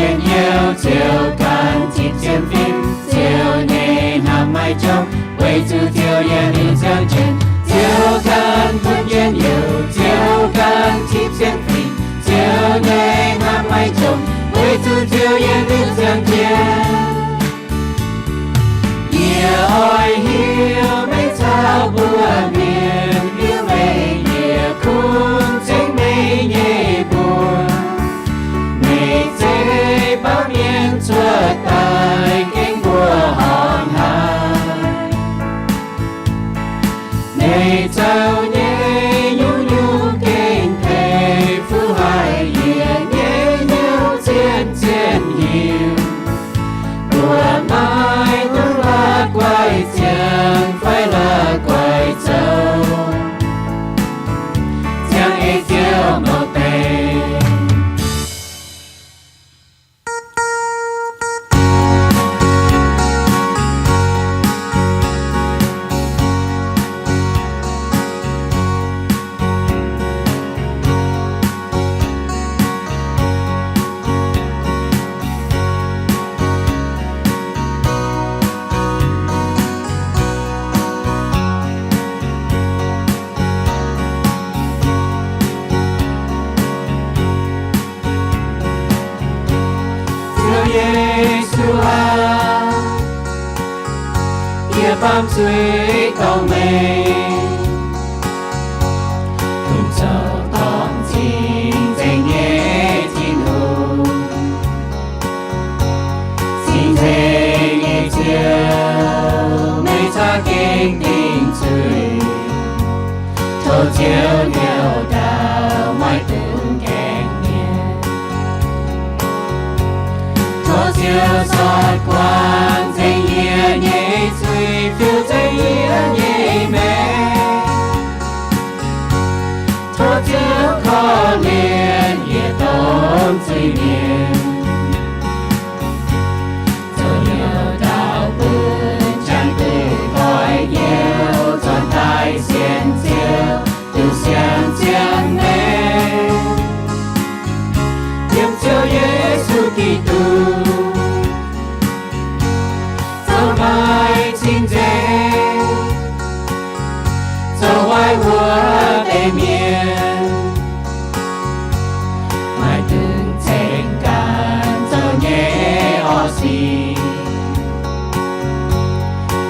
Njien-youh Ziouv ganh tipv zien fim, Ziouv nyei hnamv maiv jomc, weic zuqc Ziouv yiem liuz ziangh jienv. Ziouv ganh bun njien-youh, Ziouv ganh tipv zien fim, Ziouv nyei hnamv maiv jomc, weic zuqc Ziouv yiem liuz ziangh jienv. Yie oix hiuv meih caux mbuo mienh, hiuv meih yie kungx ceng meih nyei mbuox. Meih zeiv baamh mienh cuotv daaih gengh mbuo horngh haaix. Meih zoux nyei nyungc-nyungc gengh peix fuqv haic yie nyei hnyouv zien-zien hiuv. Mbuo maiv dungx la'guaih ziangh fai la'guaih zoux, ziangh ei Ziouv mouc deix. Ziouv Yesu aah! Yie baamh zuiz dorngc meih, dongh zoux dorngc cing-nzengc nyei Tin-Hungh. Cing-nzengc nyei Ziouv, meih caqv gengh dingc zuiz. Tov Ziouv hnyouv ndaauv, maiv dungx gaengh mienh. Tov Ziouv sortv guangc nzengc yie nyei zuiz, fiuv nzengc yie nyei maengc. Tov Ziouv korv-lienh yietc domh zuiz-mienh. Zoux hnyouv ndaauv bun jangx duqv goiv youh, zornc daaih sienx Ziouv, duqv siang-ziangh maengc. Yiem Ziouv Yesu Giduc zoux maaih cing-nzengc, zoux waaic wuov deix mienh, maiv dungx ceng ganh zoux nyei orv sic.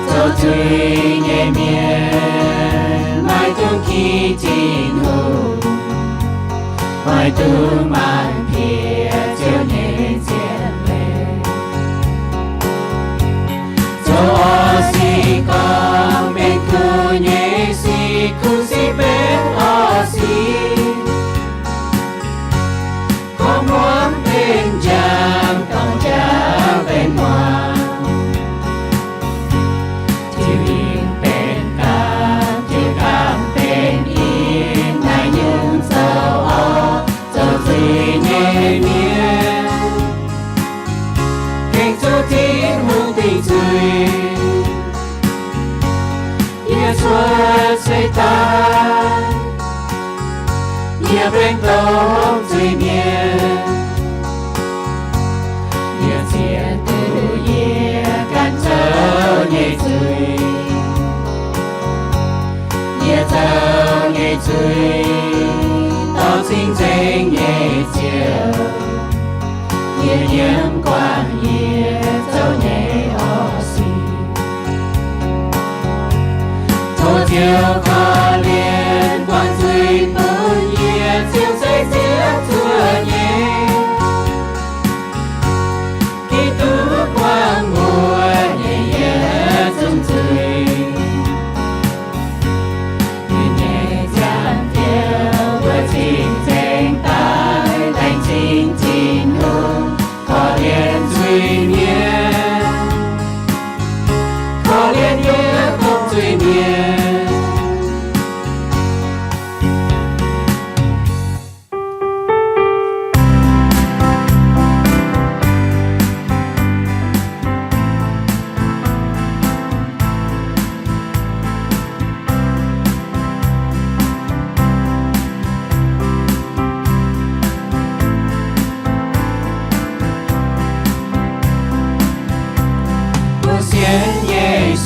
Zoux zuiz nyei mienh maiv dungx ki Tin-Hungh, maiv dungx maanc piex Ziouv nyei zien leiz. Zoux orv sic gorngv benx kuv nyei sic, kuv sic benx orv sic. Gorngv muangx benx njang, gorngv jaax benx muangx. Tiux inh benx gaamv, tiux gaamv benx inh, naaiv nyungc zoux orv zoux zuiz nyei mienh, gengh zuqc Tin-Hungh dingc zuiz. Yie cuotv seix daaih, yie benx domh zuiz-mienh. Yie ziex duqv yie ganh zoux nyei zuiz. Yie zoux nyei zuiz, dorh cing-nzengc nyei Ziouv. Yie yiem guangc yie zoux nyei orv sic. Tov Ziouv korv-lienh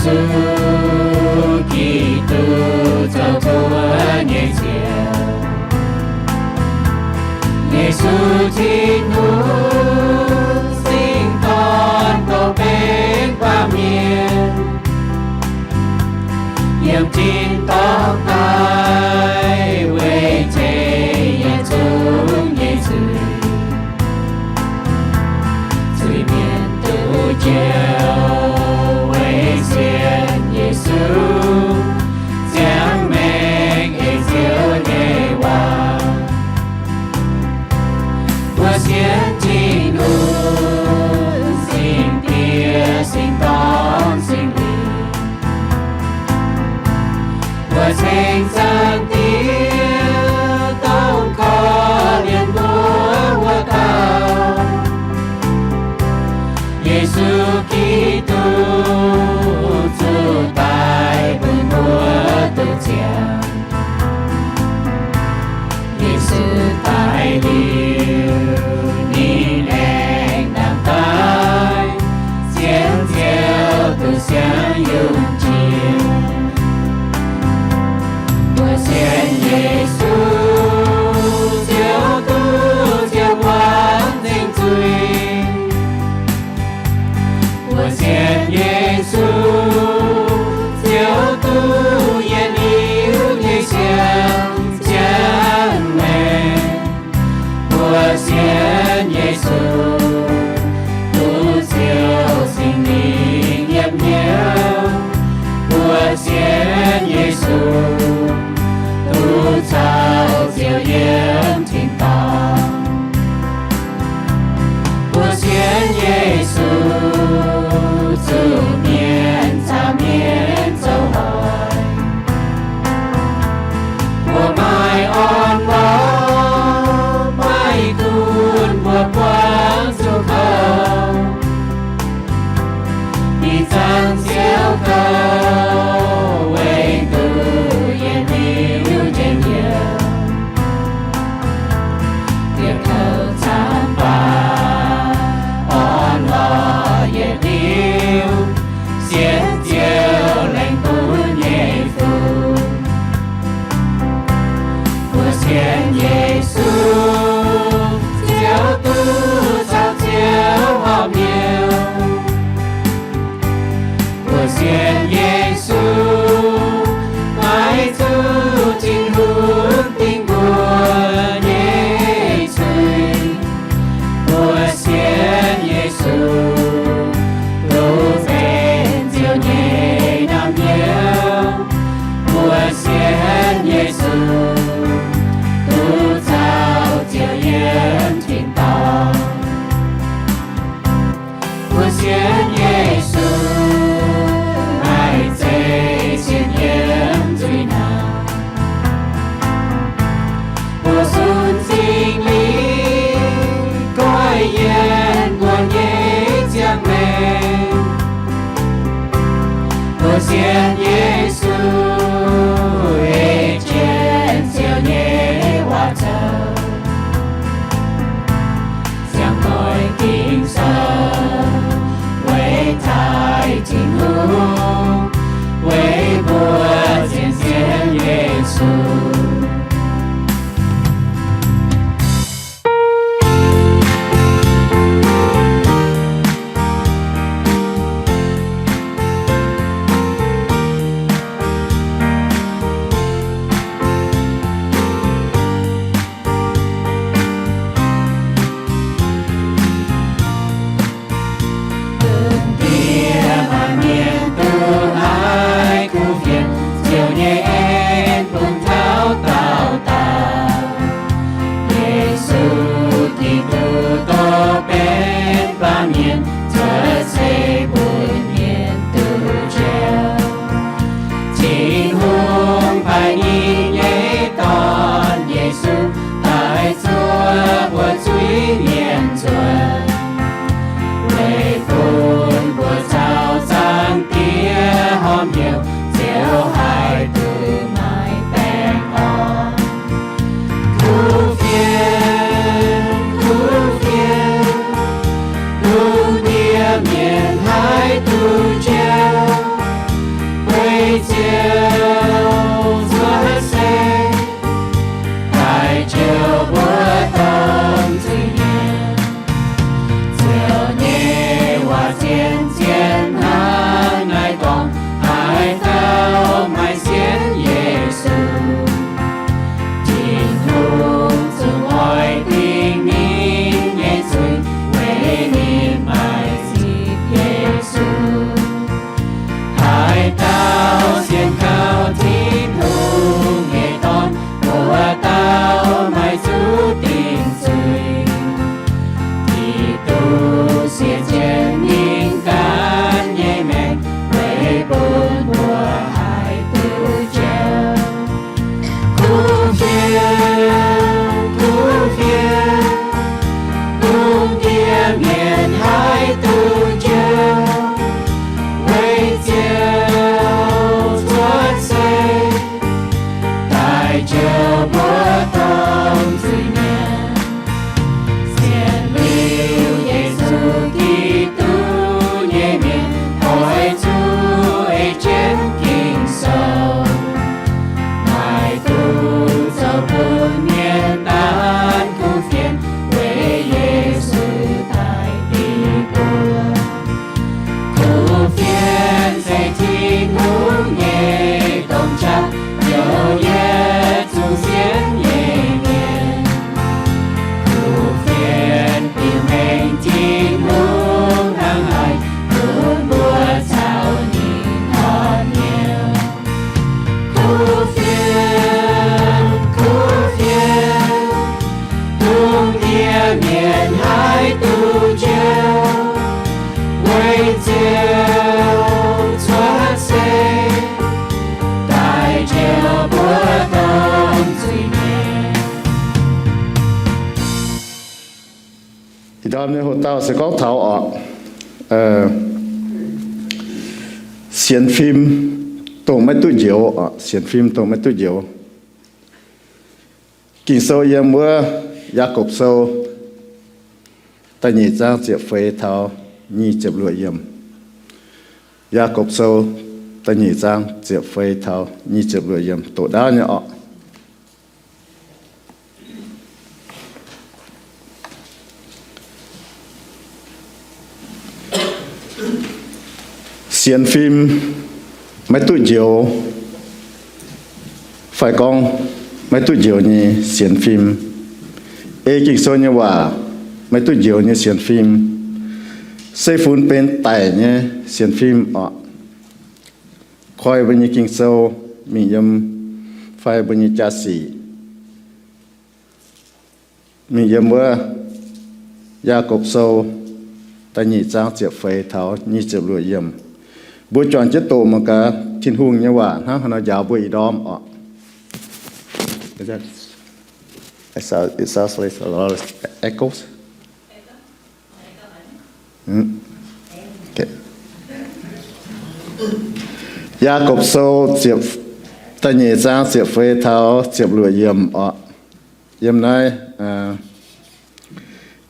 Yesu Giduc zoux mbuo nyei Ziouv. Yesu Tin-Hungh, Singx Dorn, dongh benx baamh mienh, yiem tin-dorngh daaih weic tengx yietc zungv nyei zuiz. Zuiz-mienh duqv njoux weic sienx Yesu, ziangh maengc eix Ziouv nyei waac. Mbuo sienx Tin-Hungh, Singx Diex, Singx Dorn, Singx Lingh. Mbuo ceng Zaangc Diex dongh korv-lienh mbuo wuov dauh, Yesu Giduc, zuqc daaih bun mbuo duqv ziangh. Yesu daaih liuz, ninh aengx ndaangc daaih, sienx Ziouv duqv siang yungh jiex. Mbuo sienx Yesu, Ziouv duqv ziouc muangx nzengc zuiz. Mbuo sienx Yesu, Ziouv duqv yietc liuz nyei siang ziangh maengc. Mbuo sienx Yesu, duqv Ziouv Singx Lingh yiem hnyouv. Mbuo sienx Yesu, duqv caux Ziouv yiem tin-dorngh. Mbuo sienx Yesu, zuqc mienh caux mienh zoux hoic. Mbuo maaih orn-lorqc, maaih gunv mbuo buangv zuqc kouv. Ih zanc Ziouv kouv weic duqv yietc liuz njien-youh, dieh kouv camv baac orn-lorqc yietc liuz, sienx Ziouv laengz gunv nyei fungc. Mbuo sienx Yesu, Ziouv duqv caux Ziouv horpc hnyouv. Mbuo sienx Yesu, maiv zuqc Tin-Hungh dingh mbuo nyei zuiz. Mbuo sienx Yesu, duqv benx Ziouv nyei naamh nyouz. Mbuo sienx Yesu, duqv caux Ziouv yiem tin-dorngh. Mbuo sienx Yesu, maiv zeiz sienx yiem zuiz naanc. Mbuo sunv Singx Lingh goiv yienx mbuo nyei ziangh maengc. Mbuo sienx Yesu, ei jienv Ziouv nyei waac zoux. Ziangh doic Ging-Sou weic taaih Tin-Hungh, weic mbuo sienx sienx Yesu. Dongh yie mienh haih duqv Ziouv, weic Ziouv cuotv seix, daaih njoux mbuo domh zuiz-mienh. Ih ndorm nyei hoc-dauh se gorngv taux oc, sienx fim dongh maiv duqv njoux oc, sienx fim dongh maiv duqv njoux. Ging-Sou yiem wuov Yaagorpc Sou da'nyeic zaang ziepc feix taux nyic ziepc luoqc yiemc. Yaagorpc Sou da'nyeic zaang ziepc feix taux nyic ziepc luoqc yiemc, doqc ndaauv nyei oc. Sienx fim maiv duqv njoux, fai gorngv maiv duqv njoux nyei sienx fim, ei Ging-Sou nyei waac maiv duqv njoux nyei sienx fim, se funx benx daic nyei sienx fim oc. Koi mbuo nyei Ging-Sou mingh yiem, fai mbuo nyei jaa-sic mingh yiem wuov Yaagorpc Sou da'nyeic zaang ziepc feix taux nyic ziepc luoqc yiemc. Mbuo juangc jienv doqc mangc gaax Tin-Hungh nyei waac hnangv haaix nor njaaux mbuo ih ndorm oc. Yaagorpc Sou ziepc, da'nyeic zaang ziepc feix taux ziepc luoqc yiemc oc. Yiem naaiv,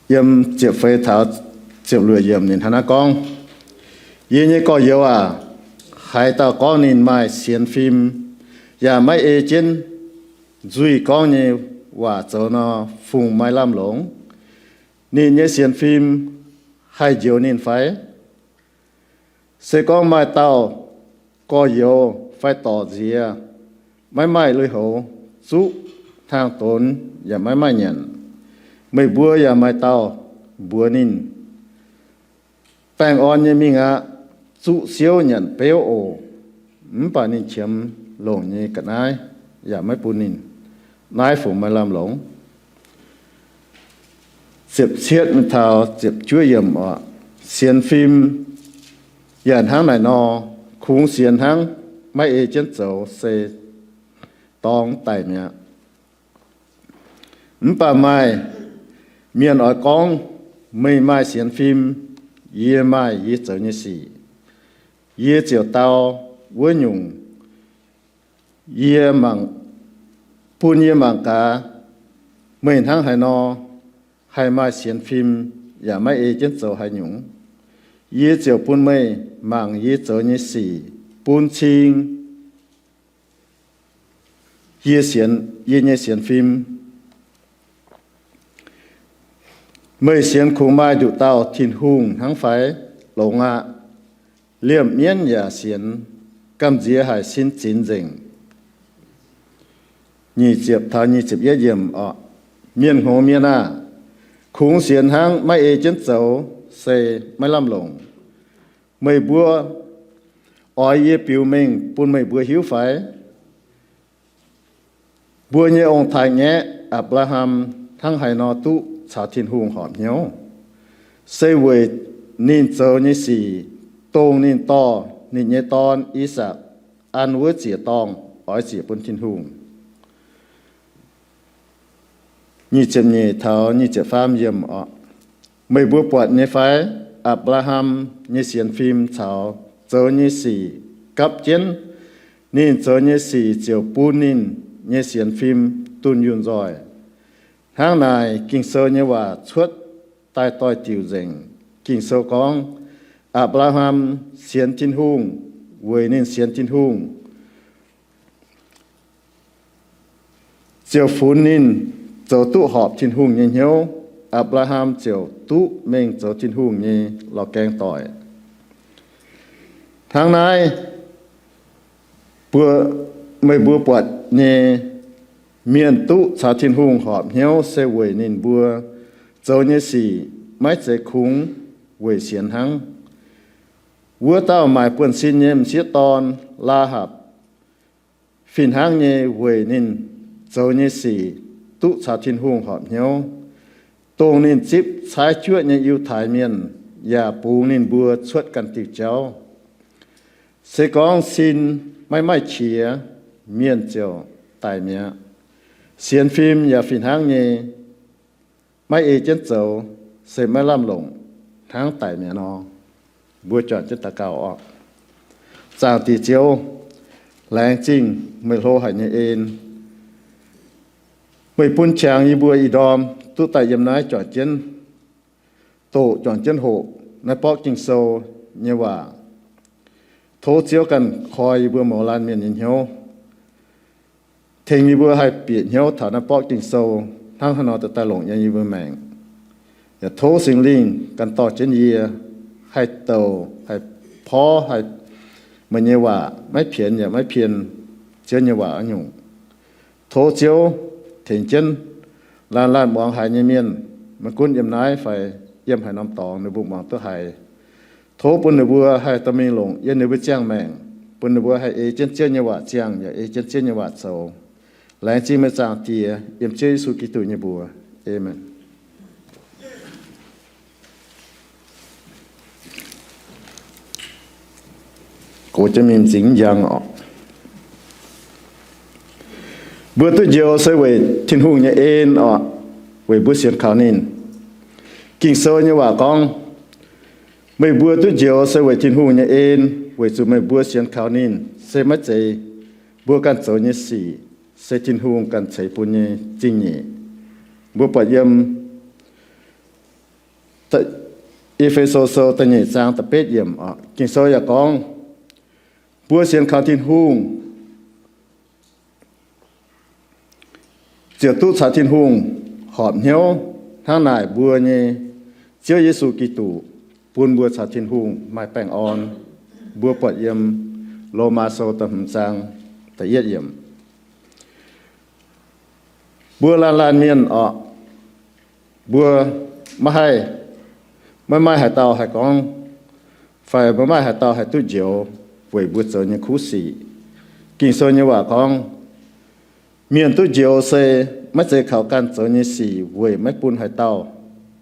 yiem ziepc feix taux ziepc luoqc yiemc ninh hnangv naaiv gorngv, Yie nyei gorx-youz aac, haaix dauh gorngv ninh maaih sienx fim, yaac maiv ei jienv nzuih gorngv nyei waac zoux nor, fungc maaih lamh longc. Ninh nyei sienx fim haih njoux ninh fai? Se gorngv maaih dauh gorx-youz fai dorc nziex maiv maaih lui-houx zuqv hnaangx-donx yaac maiv maaih nyanc, meih mbuo yaac maaih dauh mbuox ninh, Baengh orn nyei mingh aqv. Zuqv siouv nyanc beuv oc. Mv baac ninh qiemx longc nyei ga'naaiv yaac maiv bun ninh. Naaiv fungc maaih lamh longc. Ziepc cietv mingh taux ziepc juov yiemc oc. Sienx fim yaac hnangv naaic nor, kungx sienx hnangv, maiv ei jienv zoux se dorngx daic mi'aqv. Mv baac maaih mienh oix gorngv, Meih maaih sienx fim, yie maaih yie zoux nyei sic. Yie ziouc dau wuov nyungc, yie mangc, bun yie mangc gaax, meih hnangv haaix nor haih maaih sienx fim yaac maiv ei jienv zoux haaix nyungc. Yie ziouc bun meih mangc yie zoux nyei sic, bun cing yie sienx, yie nyei sienx fim. Meih sienx kungx maaih nduqc dauh Tin-Hungh hnangv fai? Longx aqv. Liemh mienv yaac sienx, gamh nziex haic sin zinx nzengc. Nyic ziepc taux nyic ziepc yietv yiemc oc. Mienh hngongx mienh aah! Kungx sienx hnangv, maiv ei jienv zoux se maiv lamh longc. Meih mbuo oix yie biux mengh bun meih mbuo hiuv fai? Mbuo nyei ong-taaix-ngaeqv Apc^laa^ham hnangv haaix nor duqv caux Tin-Hungh horpc hnyouv? Se weic ninh zoux nyei sic, dongh ninh dorh ninh nyei dorn, I^sakc, an wuov ziec-dorngh oix ziec bun Tin-Hungh. Nyic ziepc nyeic taux nyic ziepc faam yiemc oc. Meih mbuo buatc nyei fai? Apc^laa^ham nyei sienx fim caux zoux nyei sic gapv jienv. Ninh zoux nyei sic ziouc bun ninh nyei sienx fim dunh yunh nzoih. Hnangv naaic, Ging-Sou nyei waac cuotv daaih doix-diuc nzengc. Ging-Sou gorngv, Apc^laa^ham sienx Tin-Hungh. Weic ninh sienx Tin-Hungh, ziouc funx ninh zoux duqv horpc Tin-Hungh nyei hnyouv. Apc^laa^ham ziouc duqv mengh zoux Tin-Hungh nyei lorz gaeng doic. Hnangv naaiv, meih mbuo buatc nyei, mienh duqv caux Tin-Hungh horpc hnyouv se weic ninh mbuo zoux nyei sic maiv zeiz kungx weic sienx hnangv. Wuov dauh maaic buonv-sin nyei m'sieqv dorn, Laahapc, fih hnangv nyei weic ninh zoux nyei sic duqv caux Tin-Hungh horpc hnyouv. dongh ninh zipv caaiv juoqv nyei Yiutai Mienh, yaac bungx ninh mbuo cuotv ganh diuh jauv. Se gorngv sin maiv maaih qiex, mienh ziouc daic mi'aqv. Sienx fim yaac fih hnangv nyei, maiv ei jienv zoux, se maiv lamh longc, hnangv daic mi'aqv nor. Mbuo juangc jienv daux gaux oc. Zaangc Diex Ziouv, laengz zingh meih hlo haic nyei en. Meih bun qangx yie mbuo ih ndorm duqv daaih yiem naaiv juangc jienv doqc, juangc jienv hoqc naaiv borqv Ging-Sou nyei waac. Tov Ziouv ganh koi yie mbuo mouz laanh mienh nyei hnyouv, tengx yie mbuo haih bieqc hnyouv taux naaiv borqv Ging-Sou hnangv haaix nor daaih longc yiem yie mbuo maengc. Yaac tov Singx Lingh ganh dorh jienv yie haih douc, haih porv, haih meih nyei waac maiv pienx yaac maiv pien Ziouv nyei waac wuov nyungc. Tov Ziouv tengx jienv laanh laanh muangx haiz nyei mienh, maiv gunv yiem naaiv fai yiem haaix norm dorngx ninh mbuo muangx duqv haiz. Tov bun ninh mbuo haih dorh mingh longc yiem ninh mbuo ziangh maengc, bun ninh mbuo haih ei jienv Ziouv nyei waac ziangh yaac ei jienv Ziouv nyei waac zoux. Laengz zingh meih, Zaangc Diex, yiem Ziouv Yesu Giduc nyei mbuox. Aamen. Gox jienv mingh m'zing njang oc. Mbuo duqv njoux se weic Tin-Hungh nyei en oc, weic mbuo sienx kaux ninh. Ging-Sou nyei waac gorngv, meih mbuo duqv njoux se weic Tin-Hungh nyei en, weic zuqc meih mbuo sienx kaux ninh, se maiv zeiz mbuo ganh zoux nyei sic, se Tin-Hungh ganh ceix bun nyei zingh nyeic. Mbuo buatc yiem E^fe^so Sou da'nyeic zaang da'betv yiemc oc. Ging-Sou yaac gorngv, mbuo sienx kaux Tin-Hungh ziouc duqv caux Tin-Hungh horpc hnyouv. Hnangv naaic mbuo nyei Ziouv Yesu Giduc bun mbuo caux Tin-Hungh maaih baengh orn. Mbuo buatc yiem Lomaa Sou da'hmz zaang da'yietv yiemc. Mbuo laanh laanh mienh oc, mbuo maiv haih, maiv maaih haaix dauh haih gorngv, fai maiv maaih haaix dauh haih duqv njoux weic mbuo zoux nyei kuv sic. Ging-Sou nyei waac gorngv, mienh duqv njoux se maiv zeiz kaux ganh zoux nyei sic weic maiv bun haaix dauh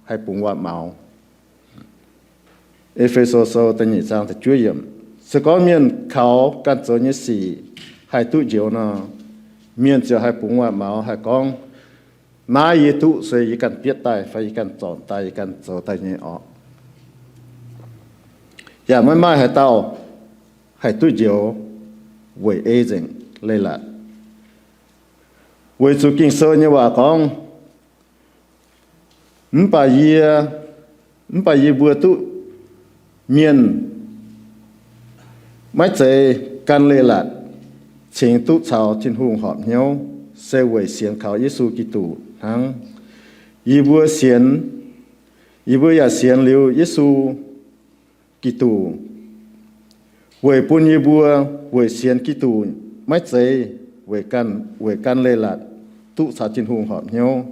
haih bungx waac-maux. E^fe^so Sou da'nyeic zaang da'juov yiemc. Se gorngv mienh kaux ganh zoux nyei sic haih duqv njoux nor, mienh ziouc haih bungx waac-maux haih gorngv, naaiv yie duqv se yie ganh bietv daaih fai yie ganh zornc daaih, yie ganh zoux daaih nyei orqc. Yaac maiv maaih haaix dauh haih duqv njoux weic ei nzengc leiz-latc. Weic zuqc Ging-Sou nyei waac gorngv, mv baac yie, mv baac yie mbuo duqv mienh maiv zeiz gan leiz-latc cingx duqv caux Tin-Hungh horpc hnyouv, se weic sienx kaux Yesu Giduc hnangv. Yie mbuo sienx, yie mbuo yaac sienx liuz Yesu Giduc, weic bun yie mbuo weic sienx Giduc maiv zeiz weic gan, weic gan leiz-latc duqv caux Tin-Hungh horpc hnyouv.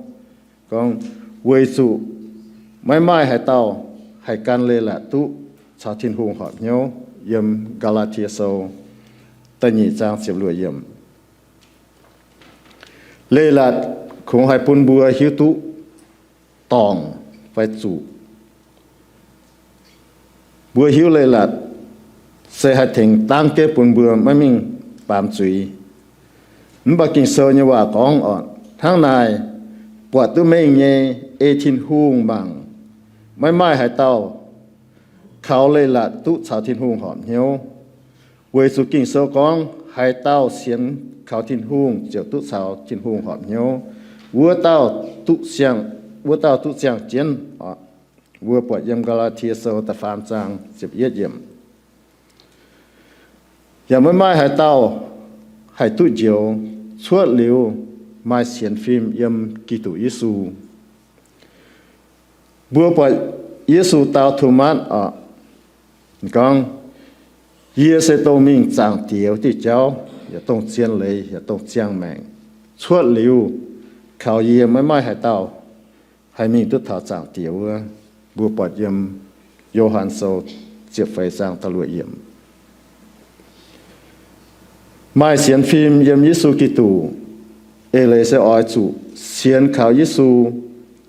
Gorngv, weic zuqc maiv maaih haaix dauh haih gan leiz-latc duqv caux Tin-Hungh horpc hnyouv, yiem Gaa^laa^tie Sou da'nyeic zaang ziepc luoqc yiemc. Leiz-latc kungx haih bun mbuo hiuv duqv dorngc fai zuqc. Mbuo hiuv leiz-latc se haih tengx dangv jienv bun mbuo maiv mingh baamz zuiz. Mv baac Ging-Sou nyei waac gorngv orqc, hnangv naaic, buatc duqv mengh nyei ei Tin-Hungh mangc, maiv maaih haaix dauh kaux leiz-latc duqv caux Tin-Hungh horpc hnyouv. Weic zuqc Ging-Sou gorngv, haaix dauh sienx kaux Tin-Hungh ziouc duqv caux Tin-Hungh horpc hnyouv. Wuov dauh duqv siang, wuov dauh duqv ziangh jienv oc. Mbuo buatc yiem Gaa^laa^tie Sou da'faam zaang ziepc yietv yiemc. Yaac maiv maaih haaix dauh haih duqv njoux cuotv liuz maaih sienx fim yiem Giduc Yesu. Mbuo buatc Yesu dau Tomatv oc, gorngv, yie se dongh mingh Zaangc Diex wuov diuh jauv, yaac dongh zien leiz, yaac dongh ziangh maengc. Cuotv liuz kaux yie maiv maaih haaix dauh haih mingh duqv taux Zaangc Diex wuov. Mbuo buatc yiem Yo^han Sou ziepc feix zaang da'luoqc yiemc. Maaih sienx fim yiem Yesu Giduc, eix leiz se oix zuqc sienx kaux Yesu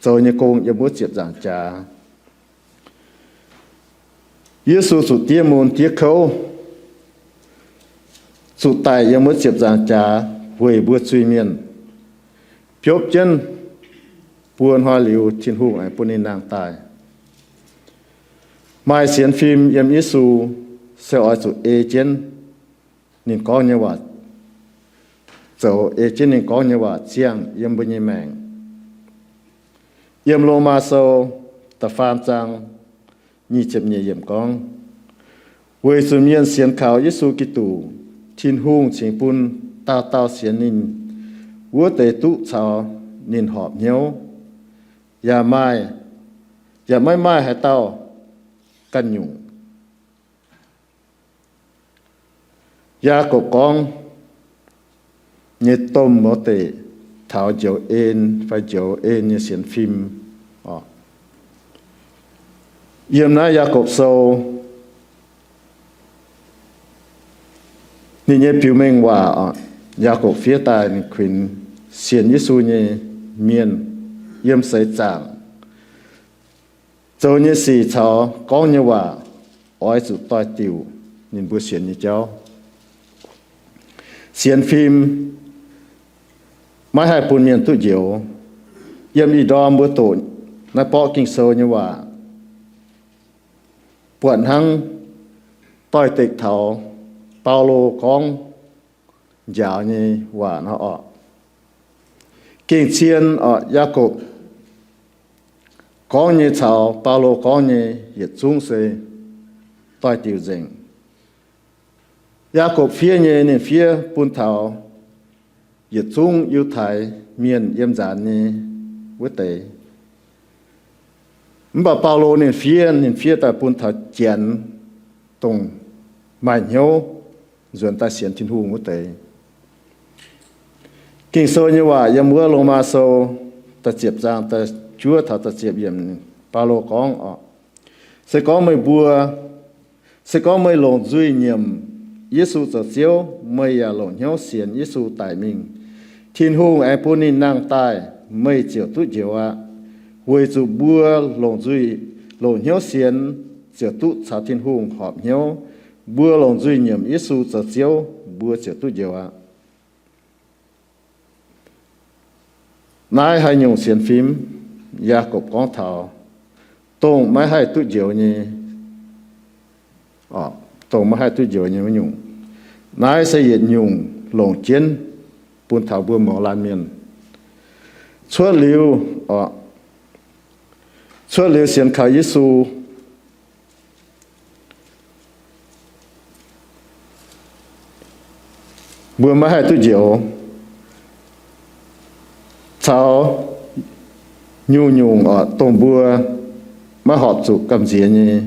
zoux nyei gong yiem wuov ziepc nzaangc jaax. Yesu zuqc diev mun diev kouv, zuqc daic yiem wuov ziepc nzaangc jaax weic mbuo zuiz-mienh, biopv jienv buo hnoi liuz Tin-Hungh aengx bun ninh nangh daaih. Maaih sienx fim yiem Yesu se oix zuqc ei jienv ninh gorngv nyei waac zoux, ei jienv ninh gorngv nyei waac ziangh yiem mbuo nyei maengc. Yiem Lomaa Sou da'faam zaang nyic ziepc nyeic yiemc gorngv, weic zuqc mienh sienx kaux Yesu Giduc, Tin-Hungh cingx bun dauh dauh sienx ninh wuov deix duqv caux ninh horpc hnyouv, yaac maaih, yaac maiv maaih haaix dauh ganh nyungc. Yaagorpc gorngv nyei domh mouz deic taux njoux en fai njoux en nyei sienx fim oc. Yiem naaiv Yaagorpc Sou ninh nyei biux mengh waac oc, Yaagorpc fiev daaih ninh kuinx sienx Yesu nyei mienh yiem seix zaangc zoux nyei sic caux gorngv nyei waac oix zuqc doix-diuc ninh mbuo sienx nyei jauv. Sienx fim maiv haih bun mienh duqv njoux. Yiem ih ndorm mbuo doqc naaiv borqv Ging-Sou nyei waac, buatc hnangv doix-dekc taux Baulo gorngv njaaux nyei waac nor oc. Gengh zien oc, Yaagorpc gorngv nyei caux Baulo gorngv nyei yietc zungv se doix-diuc nzengc. Yaagorpc fiev nyei ninh fiev bun taux yietc zungv Yiutai Mienh yiem nzaanx nyei wuov deix. Mv baac Baulo ninh fiev, ninh fiev daaih bun taux Janx, dongh maaih hnyouv nzuonx daaih sienx Tin-Hungh wuov deix. Ging-Sou nyei waac yiem wuov Lomaa Sou da'ziepc zaang da'juov taux da'ziepc yiemc, Baulo gorngv oc, se gorngv meih mbuo, se gorngv meih longc nzuih nyiemc Yesu zoux Ziouv, meih yaac longc hnyouv sienx Yesu daic mingh, Tin-Hungh aengx bun ninh nangh daaih, meih ziouc duqv njoux aqv. Weic zuqc mbuo longc nzuih, longc hnyouv sienx ziouc duqv caux Tin-Hungh horpc hnyouv. Mbuo longc nzuih nyiemc Yesu zoux Ziouv, mbuo ziouc duqv njoux aqv. Naaiv haaix nyungc sienx fim? Yaagorpc gorngv taux dongh maiv haih duqv njoux nyei, dongh maiv haih duqv njoux nyei wuov nyungc. Naaiv se yietc nyungc longc jienv bun taux mbuo mouz laanh mienh. Cuotv liuz, cuotv liuz sienx kaux Yesu, mbuo maiv haih duqv njoux, caux nyungc-nyungc oc, dongh mbuo maiv horpc zuqc gamh nziex nyei.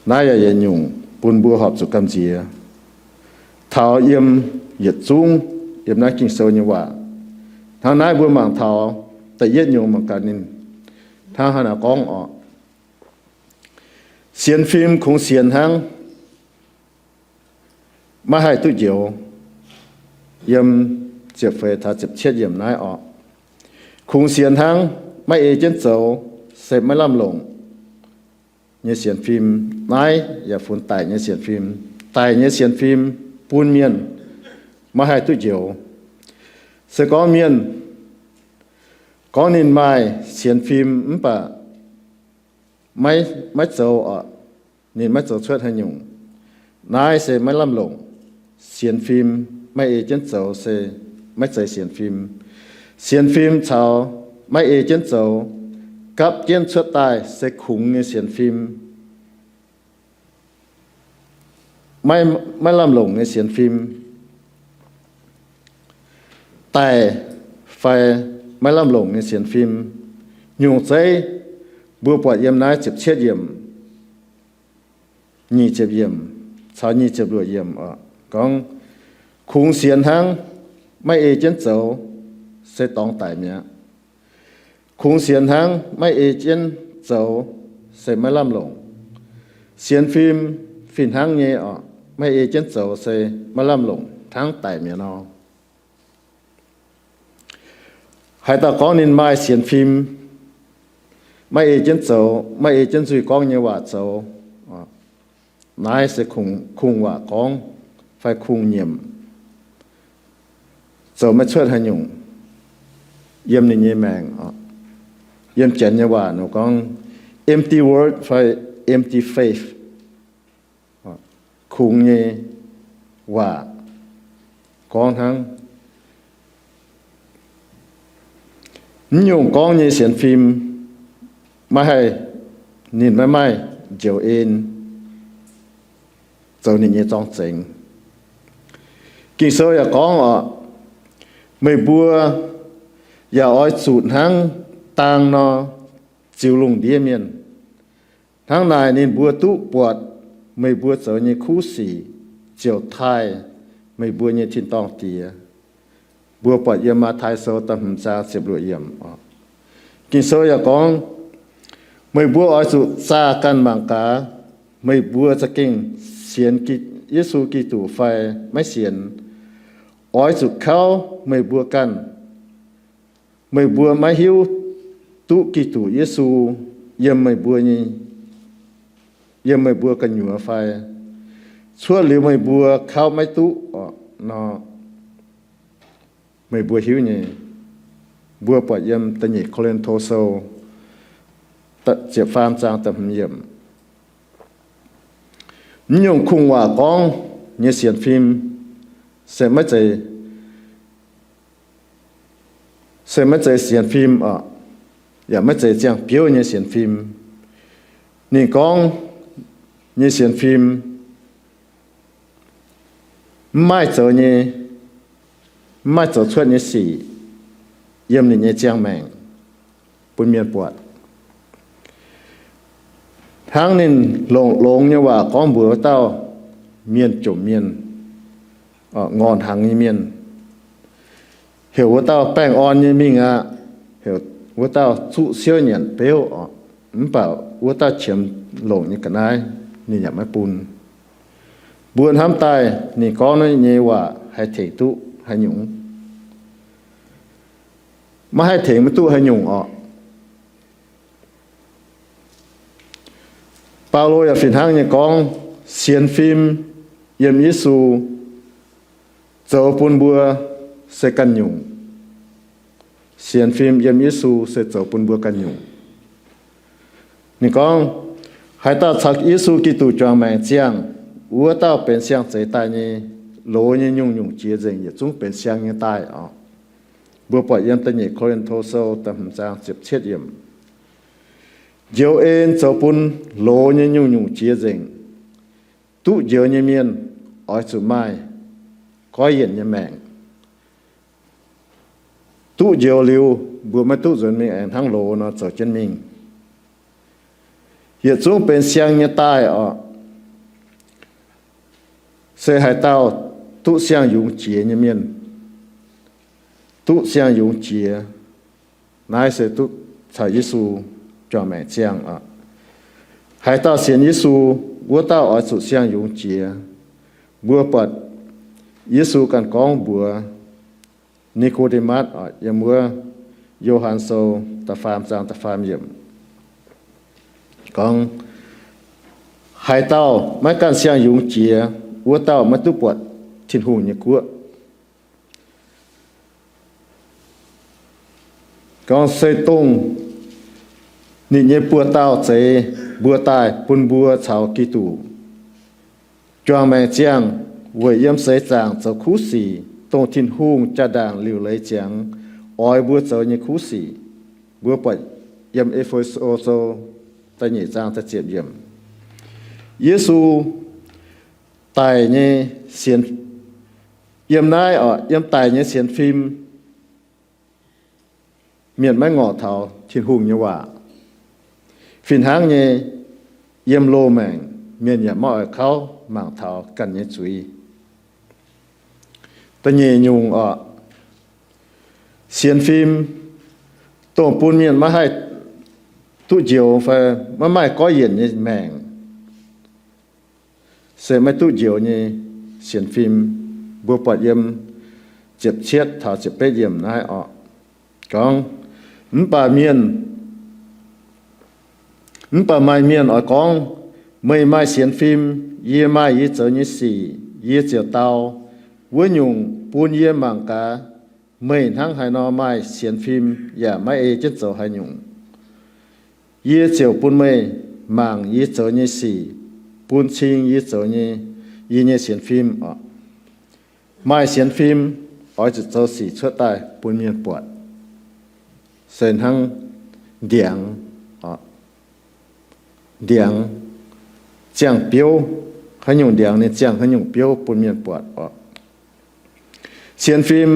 Naaiv yaac yietc nyungc bun mbuo horpc zuqc gamh nziex. Taux yiem yietc zungv yiem naaiv Ging-Sou nyei waac. Hnangv naaiv mbuo mangc taux da'yietv nyungc mangc gaax ninh hnangv haaix nor gorngv oc. Sienx fim kungx sienx hnangv, maiv haih duqv njoux. Yiem ziepc feix taux ziepc cietv yiemc naaiv oc. Kungx sienx hnangv, maiv ei jienv zoux, se maiv lamh longc nyei sienx fim. Naaiv yaac funx daic nyei sienx fim. Daic nyei sienx fim bun mienh maiv haih duqv njoux. Se gorngv mienh gorngv ninh maaih sienx fim mv baac maiv, maiv zoux oc, ninh maiv zoux cuotv haaix nyungc, naaiv se maiv lamh longc. Sienx fim maiv ei jienv zoux se maiv zeiz sienx fim. Sienx fim caux maiv ei jienv zoux gapv jienv cuotv daaih se kungx nyei sienx fim. Maiv, maiv lamh longc nyei sienx fim, daic fai maiv lamh longc nyei sienx fim. Nyungc zeiv mbuo buatc yiem naaiv ziepc cietv yiemc, nyic ziepc yiemc caux nyic ziepc luoqc yiemc oc, gorngv, kungx sienx hnangv, maiv ei jienv zoux, se dorngx daic mi'aqv. Kungx sienx hnangv, maiv ei jienv zoux, se maiv lamh longc. Sienx fim fih hnangv nyei oc, maiv ei jienv zoux se maiv lamh longc, hnangv daic mi'aqv nor. Haaix dauh gorngv ninh maaih sienx fim, maiv ei jienv zoux, maiv ei jienv nzuih gorngv nyei waac zoux, naaiv se kungx, kungx waac gorngv fai kungx nyiemc, zoux maiv cuotv haaix nyungc yiem ninh nyei maengc. Yiem Janx nyei waac ninh gorngv empty word fai empty faith. Kungx nyei waac gorngv hnangv. Mv nyungc gorngv nyei sienx fim maiv haih, ninh maiv maaih njoux en zoux ninh nyei zorng-zengx. Ging-Sou yaac gorngv oc, meih mbuo yaac oix zuqc hnangv dang nor ziux lungh ndiev mienh. Hnangv naaic ninh mbuo duqv buatc meih mbuo zoux nyei kuv sic ziouc taaih meih mbuo nyei tin-dorngh Diex. Mbuo buatc yiem Matv^tai Sou da'hmz zaang ziepc luoqc yiemc. Ging-Sou yaac gorngv, meih mbuo oix zuqc zaah ganh mangc gaax, meih mbuo za'gengh sienx Gi-, Yesu Giduc fai maiv sienx. Oix zuqc kauv meih mbuo ganh. Meih mbuo maiv hiuv duqv Giduc Yesu yiem meih mbuo nyei, yiem meih mbuo gu'nyuoz fai? Cuotv liuz meih mbuo kauv maiv duqv nor, meih mbuo hiuv nyei. Mbuo buatc yiem da'nyeic Ko^lin^to Sou ziepc faam zaang da'hmz yiemc. Mv nyungc kungx waac gorngv nyei sienx fim se maiv zeiz, se maiv zeiz sienx fim oc, yaac maiv zeiz ziangh biouv nyei sienx fim. Ninh gorngv nyei sienx fim mv maaih zoux nyei, mv maaih zoux cuotv nyei sic yiem ninh nyei ziangh maengc bun mienh buatc. Hnangv ninh longx-longx nyei waac gorngv mbuox wuov dauh mienh jomc mienh, ngorc hnaangx nyei mienh, heuc wuov dauh baengh orn nyei mingh aqv. Heuc wuov dauh zuqv siouv nyanc beuv oc. Mv baac wuov dauh qiemx longc nyei ga'naaiv ninh yaac maiv bun. Mbuo hnamv daaih ninh gorngv nyei waac haih tengx duqv haaix nyungc? Maiv haih tengx maiv duqv haaix nyungc oc. Baulo yaac fih hnangv nyei gorngv, sienx fim yiem Yesu zoux bun mbuo se ganh nyungc. Sienx fim yiem Yesu se zoux bun mbuo ganh nyungc. Ninh gorngv, haaix dauh caux Yesu Giduc juangc maengc ziangh, wuov dauh benx siang-zeix daaih nyei, loz nyei nyungc-nyungc jiex nzengc, yietc zungv benx siang nyei daaih oc. Mbuo buatc yiem da'nyeic Ko^lin^to Sou da'hmz zaang ziepc cietv yiemc. Njoux en zoux bun loz nyei nyungc-nyungc jiex nzengc. Duqv njoux nyei mienh oix zuqc maaih goiv yienc nyei maengc. Duqv njoux liuz, mbuo maiv duqv nzuonx mingh aengx hnangv loz nor zoux jienv mingh. Yietc zungv benx siang nyei daaih oc. Se haaix dauh duqv siang-yungz jiex nyei mienh, duqv siang-yungz jiex, naaiv se duqv caux Yesu juangc maengc ziangh oc. Haaix dauh sienx Yesu, wuov dauh oix zuqc siang-yungz jiex. Mbuo buatc Yesu ganh gorngv mbuox Ni^ko^nde^matv oc, yiem wuov Yo^han Sou da'faam zaang da'faam yiemc gorngv, haaix dauh maiv ganh siang-yungz jiex, wuov dauh maiv duqv buatc Tin-Hungh nyei guoqv. Gorngv se dongh ninh nyei buoz-dauh zeix mbuo daaih bun mbuo caux Giduc juangc maengc ziangh, weic yiem seix zaangc zoux kuv sic, dongh Tin-Hungh jaa-ndaangc liuc leiz ziangx oix mbuo zoux nyei kuv sic. Mbuo buatc yiem E^fe^so Sou da'nyeic zaang da'ziepc yiemc. Yesu daic nyei sienx, yiem naaiv oc, yiem daic nyei sienx fim, mienh maiv ngorc taux Tin-Hungh nyei waac. Fih hnangv nyei, yiem loz-maengc mienh yaac maiv oix kauv mangc taux ganh nyei zuiz. Da'nyeic nyungc oc, sienx fim, dongh bun mienh maiv haih duqv njoux fai maiv maaih goiv yienc nyei maengc, se maiv duqv njoux nyei sienx fim. Mbuo buatc yiem ziepc cietv taux ziepc betv yiemc naaiv oc. gorngv, mv baac mienh, mv baac maaih mienh oix gorngv, meih maaih sienx fim, yie maaih yie zoux nyei sic, yie ziouc dau wuov nyungc bun yie mangc gaax, meih hnangv haaix nor maaih sienx fim yaac maiv ei jienv zoux haaix nyungc. Yie ziouc bun meih mangc yie zoux nyei sic, bun cing yie zoux nyei, yie nyei sienx fim oc. Maaih sienx fim oix zuqc zoux sic cuotv daaih bun mienh buatc, se hnangv ndiangx, ndiangx ziangh biouv, haaix nyungc ndiangx ninh ziangh haaix nyungc biouv bun mienh buatc oc. Sienx fim